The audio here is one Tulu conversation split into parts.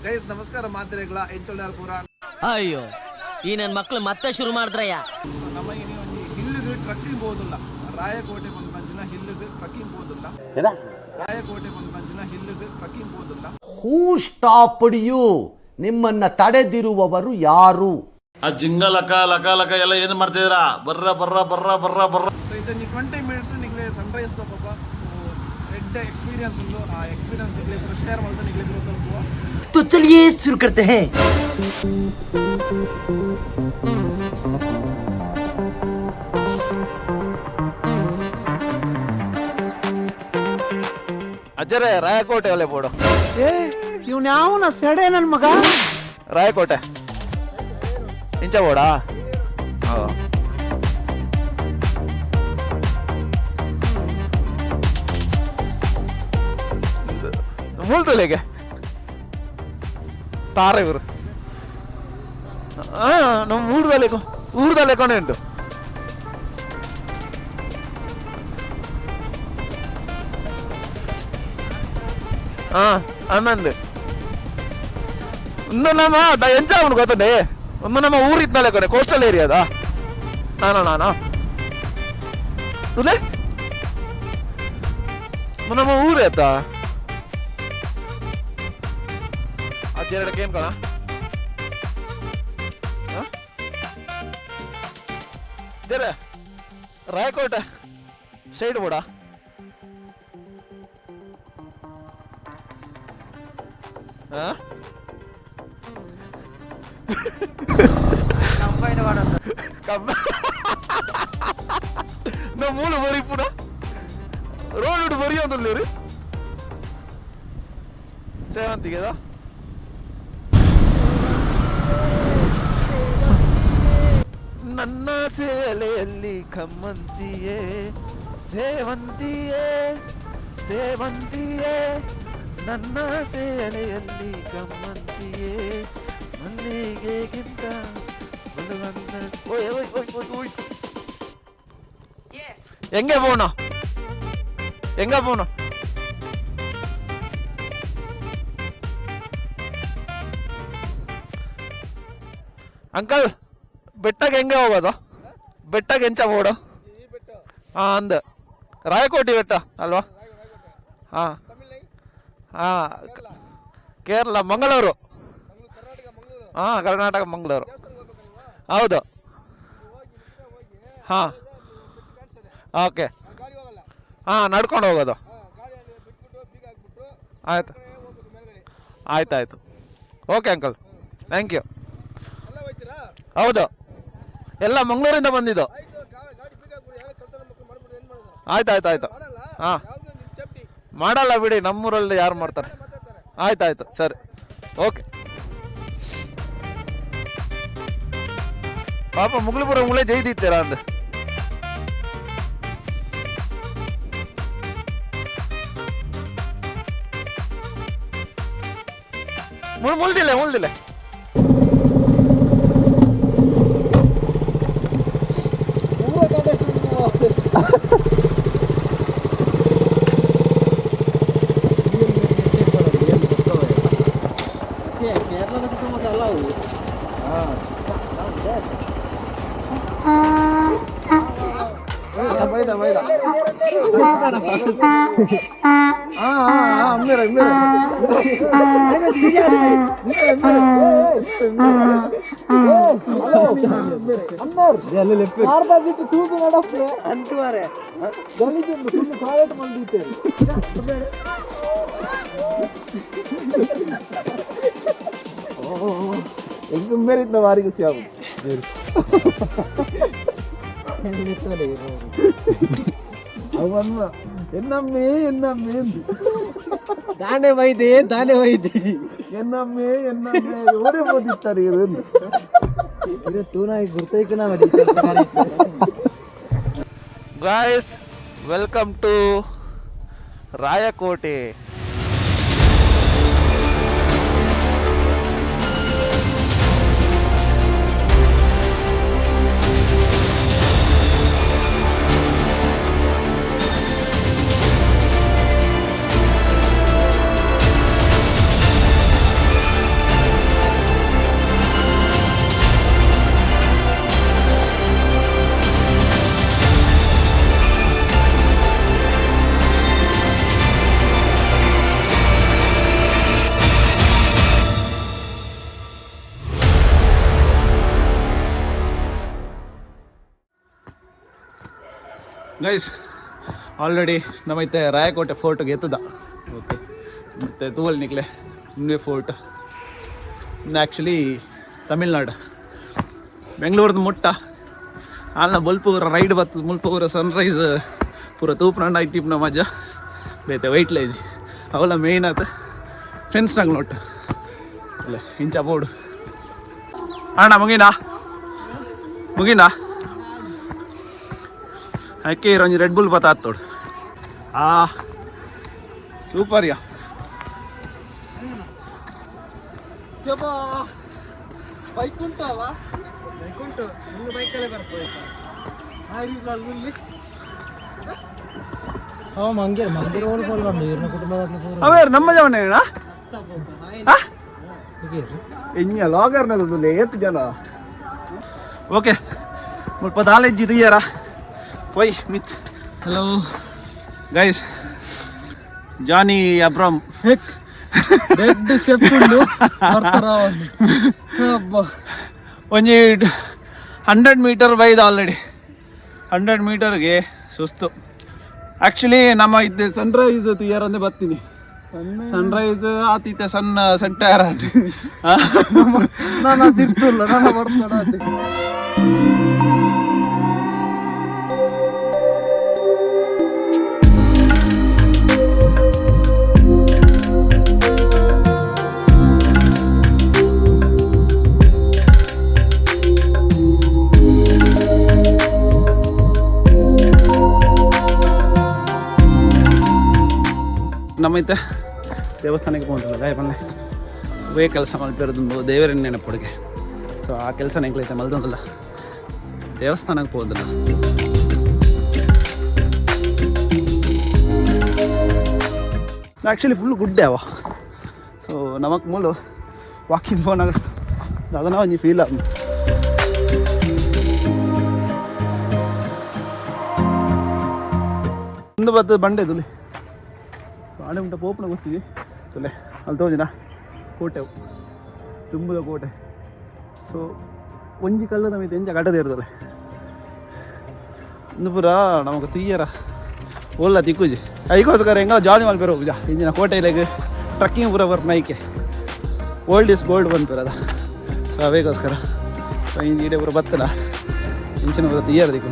ಗೈಸ್ ನಮಸ್ಕಾರ ಮಾತ್ರೆಗಳ ಎಂಚೊಲ್ಲಾರ್ ಪೂರ. ಅಯ್ಯೋ, ಈ ನನ್ ಮಕ್ಳು ಮತ್ತೆ ಶುರು ಮಾಡಿದ್ರಯ್ಯ. ನಮ್ಮ ಇನಿ ಒಂಜಿ ಹಿಲ್ಗ್ ಟ್ರಕ್ಕಿಂಗ್ ಪೋದುಲ್ಲ. ರಾಯಕೋಟೆ ಪನ್ಪಂಚಿನ ಹಿಲ್ಗ್ ಟ್ರಕ್ಕಿಂಗ್ ಪೋದುಲ್ಲ. ರಾಯಕೋಟೆ ಪನ್ಪಂಚಿನ ಹಿಲ್ಗ್ ಟ್ರಕ್ಕಿಂಗ್ ಪೋದುಲ್ಲ. Who stopped you? ನಿಮ್ಮನ್ನ ತಡೆದಿರುವವರು ಯಾರು? ಆ ಜಿಂಗ ಲಕ ಲಕ ಲಕ ಎಲ್ಲ ಏನು ಮಾಡ್ತಿದ್ದೀರಾ? ಬರ್ರ ಬರ್ರ ಬರ್ರ ಬರ್ರ ಬರ್ರ. ಸೊ ಇತ್ತೊಂಜಿ 20 ಮಿನಿಟ್ಸ್ ನಿಕ್ಲೆ ಸನ್ರೈಸ್ ತೋಪಪ್ಪ. ಸೊ ಎಡ್ಡೆ ಎಕ್ಸ್ಪೀರಿಯನ್ಸ್ ಉಂಡು. ಆ ಎಕ್ಸ್ಪೀರಿಯನ್ಸ್ ನಿಕ್ಲೆ ಪೂರ ಶೇರ್ ಮಲ್ತು ನಿಕ್ಲೆ ಪೂರ ತೋಪುವ. तो चलिए शुरू करते हैं. ಅಜ್ಜರೇ, ರಾಯಕೋಟೆ ಅಲ್ಲೇ ಬೋಡು. ಇವ್ನ ಯಾವನ ಸೆಡೆ ನನ್ ಮಗ. ರಾಯಕೋಟೆ ಇಂಚ ಬೋಡಾ? ಮೂಲ್ತುಲೆಗೆ ತಾರ ಇವರು. ನಮ್ಮ ಊರ್ದಲ್ಲೇ ಊರ್ದಲ್ಲೇ ಕೊನೆ ಉಂಟು. ಹಾಂ, ಅನ್ನಂದು ಒಂದು ನಮ್ಮ ಎಂಚ ಅವನು ಗೊತ್ತುಂಡೆ. ಒಂದು ನಮ್ಮ ಊರು ಇದ್ದಲ್ಲ ಕೊನೆ ಕೋಸ್ಟಲ್ ಏರಿಯಾದ. ನಾನು ನಾನು ತುಲೆ ಒಂದು ನಮ್ಮ ಊರು ಆಯ್ತಾ. ಅಜ್ಜೆರಡಕ್ಕೆ ಏನು ಕಣ ಜರ ರಾಯಕೋಟೆ ಸೈಡ್ ಬೋಡ. ಹಾಂ, இந்த மூணு வரி பூரா ರೋಡ್ ಬರಿ ಒಂದಲ್ಲಿ ಸೇವಂತಿಗೆದ. ನನ್ನ ಸೇಲೆಯಲ್ಲಿ ಕಮ್ಮಂತಿಯೇ ಸೇವಂತಿಯೇ ಸೇವಂತಿಯೇ, ನನ್ನ ಸೇಲೆಯಲ್ಲಿ ಕಮ್ಮಂತಿಯೇ, ಮಲ್ಲಿಗೆಗಿಂತ ಬಲವಂತ. ಓಯ್ ಓಯ್ ಓಯ್ ಓಯ್ ಓಯ್, எங்க போகணும்? எங்க போகணும்? ಅಂಕಲ್, ಬೆಟ್ಟಕ್ಕೆ ಹೆಂಗೆ ಹೋಗೋದು? ಬೆಟ್ಟಕ್ಕೆ ಎಂಚ ಬೋಡು? ಹಾಂ, ಅಂದ ರಾಯಕೋಟೆ ಬೆಟ್ಟ ಅಲ್ವಾ? ಹಾಂ ಹಾಂ, ಕೇರಳ ಮಂಗಳೂರು. ಹಾಂ, ಕರ್ನಾಟಕ ಮಂಗಳೂರು. ಹೌದು. ಹಾಂ, ಓಕೆ. ಹಾಂ, ನಡ್ಕೊಂಡು ಹೋಗೋದು. ಆಯ್ತು ಆಯ್ತು ಆಯಿತು. Okay uncle, thank you. ಹೌದು, ಎಲ್ಲ ಮಂಗಳೂರಿಂದ ಬಂದಿದ್ದು. ಆಯ್ತು ಆಯ್ತು ಆಯ್ತು. ಹಾಂ, ಮಾಡಲ್ಲ ಬಿಡಿ, ನಮ್ಮೂರಲ್ಲಿ ಯಾರು ಮಾಡ್ತಾರೆ? ಆಯ್ತು ಆಯ್ತು, ಸರಿ, ಓಕೆ. ಪಾಪ ಮುಗ್ಲಪುರ ಮುಗಳೇ ಜೈದಿತ್ತೀರಾ ಅಂದ. ಮುಳ್ದಿಲ್ಲ ಮುಳ್ದಿಲ್ಲ. ಭಾರಿ ಖುಷಿ ಆಗುದು. ಎನ್ನಮ್ಮೆ ಎನ್ನಮ್ಮೆ. ದಾನೆ ವೈದೆ ದಾನೆ ವೈದೆ. ಎನ್ನಮ್ಮೆ ಎನ್ನಮ್ಮೆ, ಓಡೇ ಓದಿತ್ತಾರೆ ಇವರು. ಗುರ್ತೈಕನ. Guys, welcome to Rayakote. Guys already ನಮ್ಮೈತೆ ರಾಯಕೋಟೆ ಫೋರ್ಟ್ಗೆ ಎತ್ತದ. ಓಕೆ, ಮತ್ತು ತೂವಲ್ ನಿಕ್ಲೆ ನಿಮಗೆ ಫೋರ್ಟ್. ಆ್ಯಕ್ಚುಲಿ ತಮಿಳ್ನಾಡು ಬೆಂಗಳೂರ್ದು ಮುಟ್ಟ ಅಲ್ಲ ಬೊಲ್ಪೂರ ರೈಡ್ ಬರ್ತದೆ. ಮುಲ್ಪೂರ ಸನ್ರೈಸ್ ಪೂರ ತೂಪುನ ಐಟಿಪ್ನ ಮಜಾ ಬೇತೆ ವೈಟ್ ಲೇಜ್ ಅವಲ್ಲ ಮೇಯ್ನ್ ಆತ. ಫ್ರೆಂಡ್ಸ್ ನಂಗೆ ನೋಟ್ ಅಲ್ಲ ಇಂಚ ಬೋರ್ಡು. ಅಣ್ಣ ಮುಗಿನಾ ಮುಗಿನಾ ಅಕ್ಕೆ ಒಂಜಿ ರೆಡ್ ಬುಲ್ ಬತ್ತಾತ್ತೋಡು. ಆ ಸೂಪರ್ ಯಾ. ಬೈಕ್ ಉಂಟಲ್ಲ, ಬೈಕ್ ಉಂಟು. ನಿಮ್ಗೆ ಬೈಕಲ್ಲೇ ಬರ್ತದೆ. ಅವೇರ್ ನಮ್ಮ ಜವನ ಎಂಜ ಲಾಗರ್ನಗಲ್ದುಲ್ಲೆ ಏತ್ ಜನ. ಓಕೆ, ಮುಲ್ಪ ದಾಲೆಜ್ಜಿ ತುಯ್ಯರ ಪೊಯ್ ಮಿತ್. ಹಲೋ ಗೈಸ್, ಜಾನಿ ಅಬ್ರಾಮ್. ರೆಡ್ ಸ್ಟೆಪ್ ಉಂಡು ಬರ್ತಾರ ಅಬ್ಬಾ. ಒಂಜಿ 100 ಮೀಟರ್ ಬೈದ ಆಲ್ರೆಡಿ. 100 ಮೀಟರ್ಗೆ ಸುಸ್ತು. ಆ್ಯಕ್ಚುಲಿ ನಮ್ಮ ಇದ್ದೆ ಸನ್ರೈಸ್ ತುಯ್ಯರಂದೇ ಬರ್ತೀನಿ. ಸನ್ರೈಸ್ ಆತೀತೆ, ಸಣ್ಣ ಸೆಂಟರ್. ನಾನು ಅದಿರ್ತಲ್ಲ, ನಾನು ಬರ್ತಾಡ ಅದೇ. ನಮ್ಮೈತೆ ದೇವಸ್ಥಾನಕ್ಕೆ ಹೋಗಲ್ಲ ಗಾಯ ಬನ್ನೆ. ಅವೇ ಕೆಲಸ ಮಲ್ಪಿರೋದು ದೇವರನ್ನ ನೆನಪೊಡುಗೆ. ಸೊ ಆ ಕೆಲಸ ನೆಂಕ್ಲೈತೆ ಮಲ್ದೊಂದಲ್ಲ, ದೇವಸ್ಥಾನಕ್ಕೆ ಹೋದಲ್ಲ. ಆ್ಯಕ್ಚುಲಿ ಫುಲ್ ಗುಡ್ಡೆ ಅವ. ಸೊ ನಮಕ್ ಮೂಲು ವಾಕಿಂಗ್ ಪೋನಾಗ ಅದನ್ನ ಒಂಜಿ ಫೀಲ್ ಆಗ. ಒಂದು ಬತ್ತು ಬಂಡೆ ತುಲೆ. ಸೊ ಆಡೆ ಉಂಟ ಪೋಪನ ಗೊತ್ತಿದೆ ತುಲೆ. ಅಲ್ಲಿ ತೋಜಿನ ಕೋಟೆ, ತುಂಬುದ ಕೋಟೆ. ಸೊ ಒಂಜಿ ಕಲ್ಲು ನಮಗೆ ಎಂಚ ಕಟ್ಟದೇ ಇರ್ತದೆ. ಇಂದು ಪೂರ ನಮಕ್ ತುಯ್ಯರ ಓಲ್ಲ ತಿಕ್ಕುಜಿ. ಐಕೋಸ್ಕರ ಹೆಂಗ ಜಾಲಿ ಮಲ್ಪೆರ ಹೋಗುಜ ಇಂಜಿನ ಕೋಟೆಲೆಗ್ ಟ್ರಕ್ಕಿಂಗ್ ಪೂರ ಬರ್ನ. ಐಕೆ old is gold ಬಂತು ಅದ. ಸೊ ಅವೇಗೋಸ್ಕರ ಸೊ ಇಂಜಿ ಇಡೆ ಪೂರ ಬತ್ತಲ ಇಂಚಿನ ಪೂರ ತುಯ್ಯರ ದಿಕ್ಕು.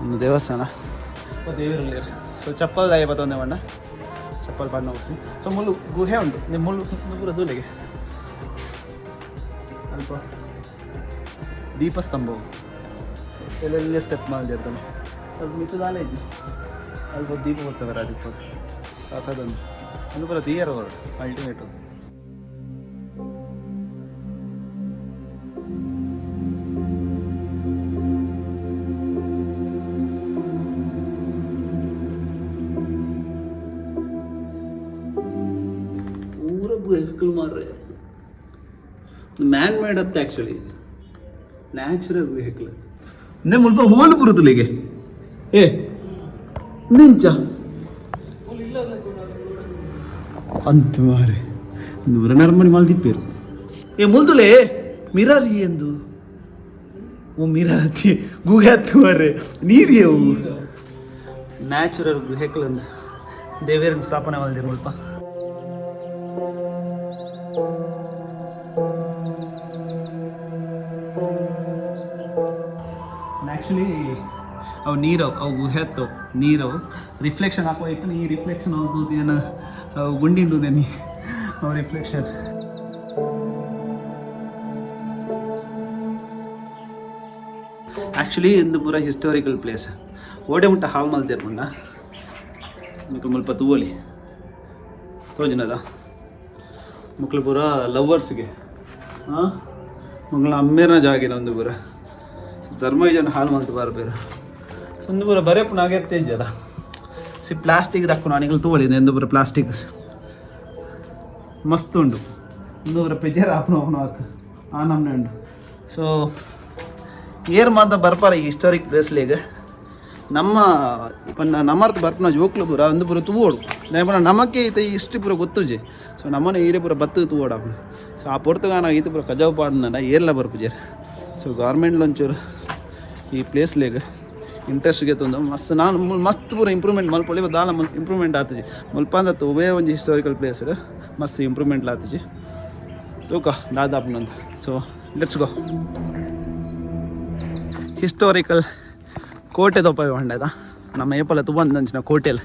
ಒಂದು ದೇವಸ್ಥಾನ ದೇವರಲ್ಲಿ. ಸೊ ಚಪ್ಪಲ್ ದಾಯ ಬತ್ತೊಂದೆ ಮಣ್ಣ ಚಪ್ಪಲ್ ಪಾಡ್ನ ಹೋಗ್ತೀನಿ. ಸೊ ಮುಳ್ಳು ಗುಹೆ ಉಂಟು ನಿಮ್ಮ ಮುಳ್ಳು ಪೂರ ದೂಲೆಗೆ ಅಲ್ಪ ದೀಪಸ್ತಂಭವು. ಸೊ ಎಲ್ಲೆಲ್ಲ ಸ್ಟೆಪ್ ಮಾಡಿರ್ತಾನೆ. ಸ್ವಲ್ಪ ಮಿತ್ತದಾಲೆ ಇದ್ದು ಅಲ್ಪ ದೀಪ ಬರ್ತವೆ ರಾಜಪ್ಪ ಸಾಕಾದೊಂದು ಒಂದು ಪೂರ ತೀಯರ ಅಲ್ಟಿಮೇಟ್ ಅದು. ಪೂರ ವೆಹಿಕಲ್ ಮಾರ್ರೆ ಮ್ಯಾನ್ ಮೇಡ್ ಅತ್ತೆ, ಆ್ಯಕ್ಚುಲಿ ನ್ಯಾಚುರಲ್ ವೆಹಿಕಲ್. ನೇ ಮುಲ್ಪ ಹೋಲು ಬರುತ್ತಲಿಗೆ ಏ ನಿಂಚ ಅಂತ ಮಾರೆ ನೂರ ನರ್ಮನಿ ಮಲ್ದಿಪ್ಪೇರು. ಏ ಮುಲ್ದುಲೆ ಮಿರರ್ ಎಂದು ಓ ಮಿರರ್ ಹತ್ತಿ ಗುಹೆ ಹತ್ತು ಮಾರ್ರೆ ನೀರು ಅವು ನ್ಯಾಚುರಲ್ ಗುಹೆಗಳು ಅಂದ ದೇವೇರನ್ ಸ್ಥಾಪನೆ ಮಲ್ದಿರು ಮುಲ್ಪ. ಆ್ಯಕ್ಚುಲಿ ಅವು ನೀರವು, ಅವು ಗುಹೆ ಹತ್ತವು ನೀರವು ರಿಫ್ಲೆಕ್ಷನ್ ಹಾಕೋ ಈ ರಿಫ್ಲೆಕ್ಷನ್ ಅವ್ದು ಏನು ಅವು ಗುಂಡಿಂಡು ನೆನಿ ಅವು ರಿಫ್ಲೆಕ್ಷನ್. ಆ್ಯಕ್ಚುಲಿ ಇಂದು ಪೂರ ಹಿಸ್ಟೋರಿಕಲ್ ಪ್ಲೇಸ್. ಓಡೆ ಮುಟ್ಟ ಹಾಲ್ ಮಲ್ತೇರ್ ಮುನ್ನ ನಿಕ್ಲು ಮುಲ್ಪ ತೂವಲಿ ತೋಜಿನದ ಮಕ್ಳು ಪೂರ ಲವ್ವರ್ಸ್ಗೆ. ಹಾಂ, ಮಂಗಳ ಅಮ್ಮೇರ್ನ ಜಾಗಿನ ಒಂದು ಪೂರ ಧರ್ಮ ಜನ ಹಾಲು ಮಲ್ತು ಬಾರಬೇರು. ಒಂದು ಪೂರ ಬರೆಪುನ ಆಗತ್ತೆ ಜದ ಸಿ ಪ್ಲಾಸ್ಟಿಕ್ ದಕ್ಕು ನಾನಿಗಳು ತೂವಲಿ ಎಂದು ಪೂರ ಪ್ಲಾಸ್ಟಿಕ್ ಮಸ್ತ್ ಉಂಡು. ಒಂದು ಪೂರ ಪೆಜೇರ್ ಆಪುನ ಆಪುನ ಆತು ಆ ನಮ್ನೆ ಉಂಡು. ಸೊ ಏರ್ ಮಾತ ಬರ್ಪಾರ ಈ ಹಿಸ್ಟಾರಿಕ್ ಪ್ಲೇಸ್ಲೇಗ ನಮ್ಮ ಪನ್ನ ನಮರ್ತ್ ಬರ್ಪುನ ಜೋಕ್ಲು ಪೂರ ಅಂದು ಪೂರ ತೂವೋಡು. ದಾಯೆ ಪಂಡ ನಮಕ್ಕೆ ಈತ ಈ ಹಿಸ್ಟ್ರಿ ಪೂರ ಗೊತ್ತುಜಿ. ಸೊ ನಮ್ಮನೆ ಈರೆ ಪೂರ ಬತ್ತು ತೂವೋಡು. ಸೊ ಆ ಪೊರ್ತುಗಾನ ಈತ ಪೂರ ಕಜಾವು ಪಾಡ್ನಡ ಏರ್ಲ ಬರ್ಪುಜೆರ್. ಸೊ ಗೌರ್ಮೆಂಟ್ ಒಂಚೂರು ಈ ಪ್ಲೇಸ್ ಲೆಗ್ ಇಂಟ್ರೆಸ್ಟ್ ಗೆತ್ತೊಂದು ಮಸ್ತ್ ನಾನು ಮಸ್ತ್ ಪೂರ ಇಂಪ್ರೂವ್ಮೆಂಟ್ ಮಲ್ಪೊಲಿ. ದಾಲ ಇಂಪ್ರೂವ್ಮೆಂಟ್ ಆತುಜಿ. ಮುಲ್ಪಂದತ್ತು ಒವ್ವೇ ಒಂಜಿ ಹಿಸ್ಟೋರಿಕಲ್ ಪ್ಲೇಸ್ ಮಸ್ತ್ ಇಂಪ್ರೂವ್ಮೆಂಟ್ ಆತುಜಿ. ತೂಕ ದಾದಾಪುನಂತ. ಸೊ let's go. Historical ಕೋಟೆ ದೊಪ್ಪ ಪಂಡದ ನಮ್ಮ ಏಪಲ ತುವಂದಂಚಿನ ಕೋಟೆಲ್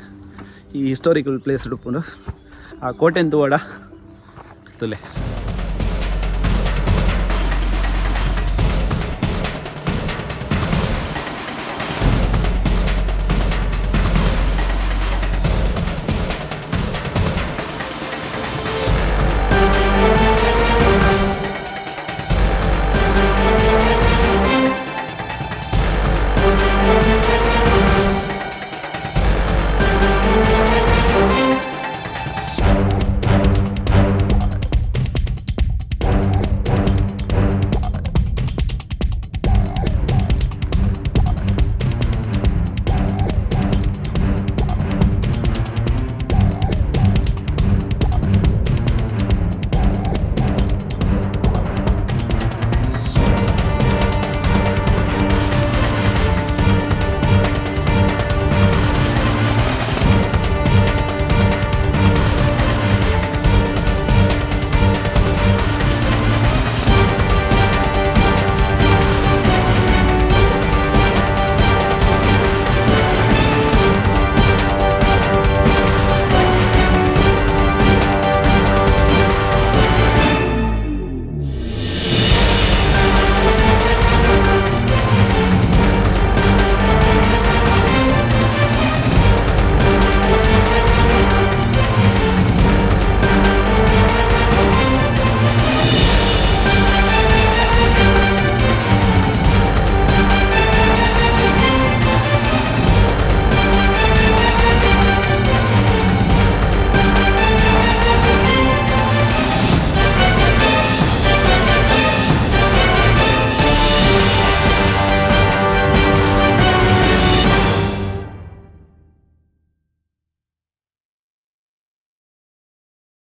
ಈ ಹಿಸ್ಟೋರಿಕಲ್ ಪ್ಲೇಸ್ ಉಪ್ಪುಂಡು. ಆ ಕೋಟೆನ್ ತೂವಡ ತುಲೆ.